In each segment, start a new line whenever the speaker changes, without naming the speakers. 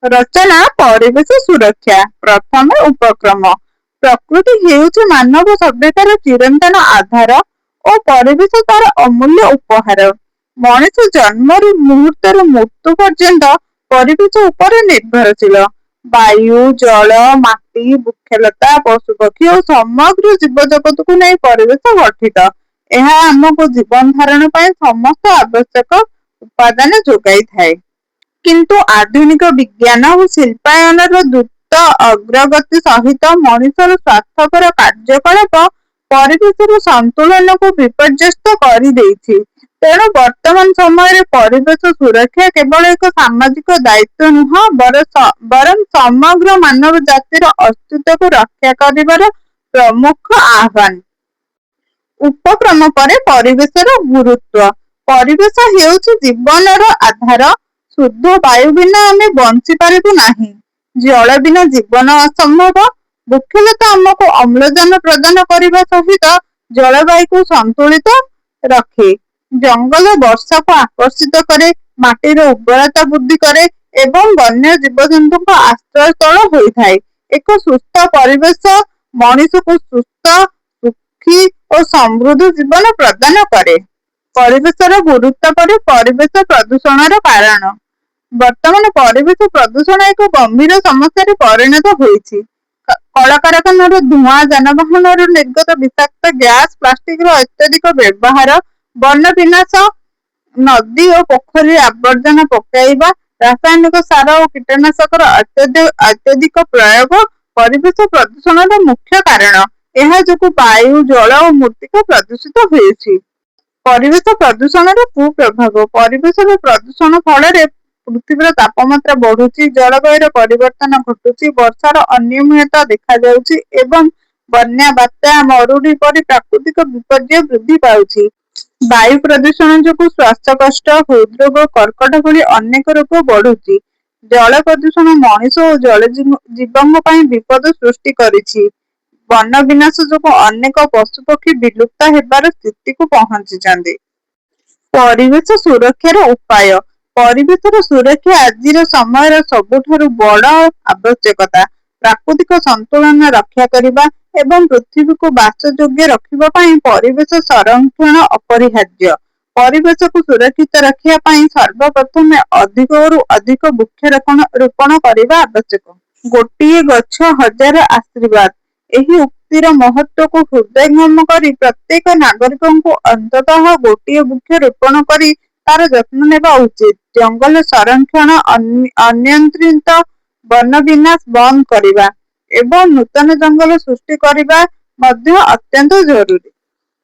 ରଚନା ପରିବେଶ ସୁରକ୍ଷା। ପ୍ରଥମେ ଉପକ୍ରମ। ପ୍ରକୃତି ହେଉଛି ମାନବ ସଭ୍ୟତାର ଚିରନ୍ତନ ଆଧାର ଓ ପରିବେଶ ତାର ଅମୂଲ୍ୟ ଉପହାର। ମଣିଷ ଜନ୍ମରୁ ମୁହୂର୍ତ୍ତରୁ ମୃତ୍ୟୁ ପର୍ଯ୍ୟନ୍ତ ପରିବେଶ ଉପରେ ନିର୍ଭରଶୀଳ। ବାୟୁ, ଜଳ, ମାଟି, ବୃକ୍ଷଲତା, ପଶୁପକ୍ଷୀ ଓ ସମଗ୍ର ଜୀବଜଗତକୁ ନେଇ ପରିବେଶ ଗଠିତ। ଏହା ଆମକୁ ଜୀବନ ଧାରଣ ପାଇଁ ସମସ୍ତ ଆବଶ୍ୟକ ଉପାଦାନ ଯୋଗାଇଥାଏ। କିନ୍ତୁ ଆଧୁନିକ ବିଜ୍ଞାନ ଓ ଶିଳ୍ପାୟନର ଦ୍ରୁତ ଅଗ୍ରଗତି ସହିତ ମଣିଷର ସ୍ୱାର୍ଥପର କାର୍ଯ୍ୟକଳାପ ପରିବେଶର ସନ୍ତୁଳନକୁ ବିପର୍ଯ୍ୟସ୍ତ କରିଦେଇଛି। ତେଣୁ ବର୍ତ୍ତମାନ ସମୟରେ ପରିବେଶ ସୁରକ୍ଷା କେବଳ ଏକ ସାମାଜିକ ଦାୟିତ୍ୱ ନୁହେଁ, ବରଂ ସମଗ୍ର ମାନବ ଜାତିର ଅସ୍ତିତ୍ୱକୁ ରକ୍ଷା କରିବାର ପ୍ରମୁଖ ଆହ୍ୱାନ। ଉପକ୍ରମ ପରେ ପରିବେଶର ଗୁରୁତ୍ୱ। ପରିବେଶ ହେଉଛି ଜୀବନର ଆଧାର। ଶୁଦ୍ଧ ବାୟୁ ବିନା ଆମେ ବଞ୍ଚି ପାରିବୁ ନାହିଁ। ଜଳ ବିନା ଜୀବନ ଅସମ୍ଭବ। ବୃକ୍ଷଲତା ଆମକୁ ଅମ୍ଳଜାନ ପ୍ରଦାନ କରିବା ସହିତ ଜଳବାୟୁକୁ ସନ୍ତୁଳିତ ରଖେ। ଜଙ୍ଗଲ ବର୍ଷାକୁ ଆକର୍ଷିତ କରେ, ମାଟିର ଉର୍ବରତା ବୃଦ୍ଧି କରେ ଏବଂ ବନ୍ୟ ଜୀବଜନ୍ତୁଙ୍କ ଆଶ୍ରୟସ୍ଥଳ ହୋଇଥାଏ। ଏକ ସୁସ୍ଥ ପରିବେଶ ମଣିଷକୁ ସୁସ୍ଥ, ସୁଖୀ ଓ ସମୃଦ୍ଧ ଜୀବନ ପ୍ରଦାନ କରେ। ପରିବେଶର ଗୁରୁତ୍ୱ ପରେ ପରିବେଶ ପ୍ରଦୂଷଣର କାରଣ। ବର୍ତ୍ତମାନ ପରିବେଶ ପ୍ରଦୂଷଣ ଏକ ଗମ୍ଭୀର ସମସ୍ୟାରେ ପରିଣତ ହୋଇଛି। କଳକାରଖାନାର ଧୂଆଁ, ଯାନବାହନରୁ ନିର୍ଗତ ବିଷାକ୍ତ ଗ୍ୟାସ, ପ୍ଲାଷ୍ଟିକର ଅତ୍ୟଧିକ ବ୍ୟବହାର, ବନ ବିନାଶ, ନଦୀ ଓ ପୋଖରୀରେ ଆବର୍ଜନା ପକାଇବା, ରାସାୟନିକ ସାର ଓ କୀଟନାଶକର ଅତ୍ୟଧିକ ପ୍ରୟୋଗ ପରିବେଶ ପ୍ରଦୂଷଣର ମୁଖ୍ୟ କାରଣ। ଏହା ଯୋଗୁଁ ବାୟୁ, ଜଳ ଓ ମୃତ୍ତିକା ପ୍ରଦୂଷିତ ହେଉଛି। ପରିବେଶ ପ୍ରଦୂଷଣର କୁପ୍ରଭାବ। ପରିବେଶର ପ୍ରଦୂଷଣ ଫଳରେ ପୃଥିବୀର ତାପମାତ୍ରା ବଢୁଛି, ଜଳବାୟୁର ପରିବର୍ତ୍ତନ ଘଟୁଛି, ବର୍ଷାର ଅନିୟମିତତା ଦେଖାଯାଉଛି ଏବଂ ବନ୍ୟା, ବାତ୍ୟା, ମରୁଡ଼ି ପରି ପ୍ରାକୃତିକ ବିପର୍ଯ୍ୟୟ ବୃଦ୍ଧି ପାଉଛି। ବାୟୁ ପ୍ରଦୂଷଣ ଯୋଗୁଁ ଶ୍ୱାସକଷ୍ଟ, ହୃଦରୋଗ, କର୍କଟ ଭଳି ଅନେକ ରୋଗ ବଢୁଛି। ଜଳ ପ୍ରଦୂଷଣ ମଣିଷ ଓ ଜଳ ଜୀବଙ୍କ ପାଇଁ ବିପଦ ସୃଷ୍ଟି କରିଛି। ବନ ବିନାଶ ଯୋଗୁଁ ଅନେକ ପଶୁପକ୍ଷୀ ବିଲୁପ୍ତ ହେବାର ସ୍ଥିତିକୁ ପହଞ୍ଚିଛନ୍ତି। ପରିବେଶ ସୁରକ୍ଷାର ଉପାୟ। ପରିବେଶର ସୁରକ୍ଷା ଆଜିର ସମୟର ସବୁଠାରୁ ବଡ଼ ଆବଶ୍ୟକତା। ପ୍ରାକୃତିକ ସନ୍ତୁଳନ ରକ୍ଷା କରିବା ଏବଂ ପୃଥିବୀକୁ ବାସଯୋଗ୍ୟ ରଖିବା ପାଇଁ ପରିବେଶ ସଂରକ୍ଷଣ ଅପରିହାର୍ଯ୍ୟ। ପରିବେଶକୁ ସୁରକ୍ଷିତ ରଖିବା ପାଇଁ ସର୍ବପ୍ରଥମେ ଅଧିକରୁ ଅଧିକ ବୃକ୍ଷରୋପଣ ରୋପଣ କରିବା ଆବଶ୍ୟକ। ଗୋଟିଏ ଗଛ ହଜାର ଆଶୀର୍ବାଦ। ଏହି ଉକ୍ତିର ମହତ୍ତ୍ୱକୁ ହୃଦୟଙ୍ଗମ କରି ପ୍ରତ୍ୟେକ ନାଗରିକଙ୍କୁ ଅନ୍ତତଃ ଗୋଟିଏ ବୃକ୍ଷ ରୋପଣ କରି ତାର ଯତ୍ନ ନେବା ଉଚିତ। ଜଙ୍ଗଲ ସଂରକ୍ଷଣ, ଅନିୟନ୍ତ୍ରିତ ବନ ବିନାଶ ବନ୍ଦ କରିବା ଏବଂ ନୂତନ ଜଙ୍ଗଲ ସୃଷ୍ଟି କରିବା ମଧ୍ୟ ଅତ୍ୟନ୍ତ ଜରୁରୀ।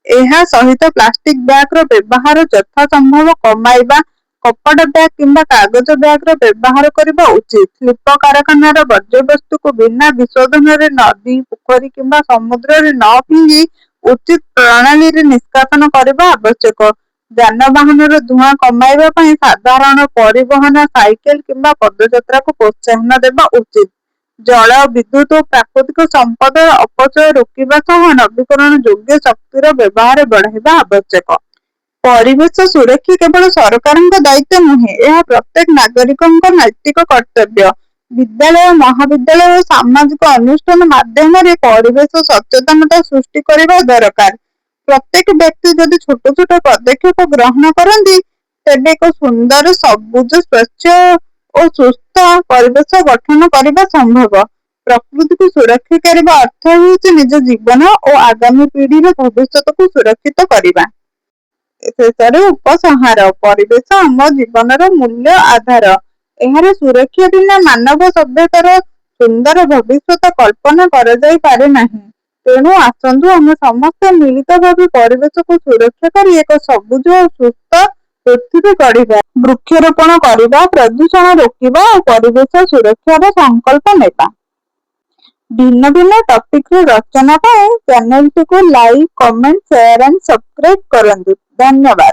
ଏହା ସହିତ ପ୍ଲାଷ୍ଟିକ ବ୍ୟାଗର ବ୍ୟବହାର ଯଥାସମ୍ଭବ କମାଇବା, କପଡ଼ା ବ୍ୟାଗ କିମ୍ବା କାଗଜ ବ୍ୟାଗର ବ୍ୟବହାର କରିବା ଉଚିତ। ଶିଳ୍ପ କାରଖାନାର ବର୍ଜ୍ୟବସ୍ତୁକୁ ବିନା ବିଶୋଧନରେ ନଦୀ, ପୋଖରୀ କିମ୍ବା ସମୁଦ୍ରରେ ନ ଫିଙ୍ଗି ଉଚିତ ପ୍ରଣାଳୀରେ ନିଷ୍କାସନ କରିବା ଆବଶ୍ୟକ। ଯାନବାହନର ଧୂଆଁ କମାଇବା ପାଇଁ ସାଧାରଣ ପରିବହନ, ସାଇକେଲ କିମ୍ବା ପଦଯାତ୍ରାକୁ ପ୍ରୋତ୍ସାହନ ଦେବା ଉଚିତ। ଜଳ, ବିଦ୍ୟୁତ ଓ ପ୍ରାକୃତିକ ସମ୍ପଦର ଅପଚୟ ରୋକିବା ସହ ନବୀକରଣ ଯୋଗ୍ୟ ଶକ୍ତିର ବ୍ୟବହାର ବଢ଼ାଇବା ଆବଶ୍ୟକ। ପରିବେଶ ସୁରକ୍ଷା କେବଳ ସରକାରଙ୍କ ଦାୟିତ୍ୱ ନୁହେଁ, ଏହା ପ୍ରତ୍ୟେକ ନାଗରିକଙ୍କ ନୈତିକ କର୍ତ୍ତବ୍ୟ। ବିଦ୍ୟାଳୟ, ମହାବିଦ୍ୟାଳୟ ଓ ସାମାଜିକ ଅନୁଷ୍ଠାନ ମାଧ୍ୟମରେ ପରିବେଶ ସଚେତନତା ସୃଷ୍ଟି କରିବା ଦରକାର। ପ୍ରତ୍ୟେକ ବ୍ୟକ୍ତି ଯଦି ଛୋଟ ଛୋଟ ପଦକ୍ଷେପ ଗ୍ରହଣ କରନ୍ତି, ତେବେ ଏକ ସୁନ୍ଦର, ସବୁଜ, ସ୍ୱଚ୍ଛ ଓ ସୁସ୍ଥ ପରିବେଶ ଗଠନ କରିବା ସମ୍ଭବ। ପ୍ରକୃତିକୁ ସୁରକ୍ଷା କରିବା ଅର୍ଥ ହେଉଛି ନିଜ ଜୀବନ ଓ ଆଗାମୀ ପିଢ଼ିର ଭବିଷ୍ୟତକୁ ସୁରକ୍ଷିତ କରିବା। ଶେଷରେ ଉପସଂହାର। ପରିବେଶ ଆମ ଜୀବନର ମୂଲ୍ୟ ଆଧାର। ଏହାର ସୁରକ୍ଷା ବିନା ମାନବ ସଭ୍ୟତାର ସୁନ୍ଦର ଭବିଷ୍ୟତ କଳ୍ପନା କରାଯାଇପାରେ ନାହିଁ। ତେଣୁ ଆସନ୍ତୁ ଆମେ ସମସ୍ତେ ମିଳିତ ଭାବେ ପରିବେଶକୁ ସୁରକ୍ଷା କରି ଏକ ସବୁଜ ଓ ସୁସ୍ଥ ପୃଥିବୀ ଗଢ଼ିବା। ବୃକ୍ଷରୋପଣ କରିବା, ପ୍ରଦୂଷଣ ରୋକିବା ଓ ପରିବେଶ ସୁରକ୍ଷାର ସଂକଳ୍ପ ନେବା। ଭିନ୍ନ ଭିନ୍ନ ଟପିକର ରଚନା ପାଇଁ ଚ୍ୟାନେଲଟିକୁ like, comment, share and subscribe କରନ୍ତୁ। ଧନ୍ୟବାଦ।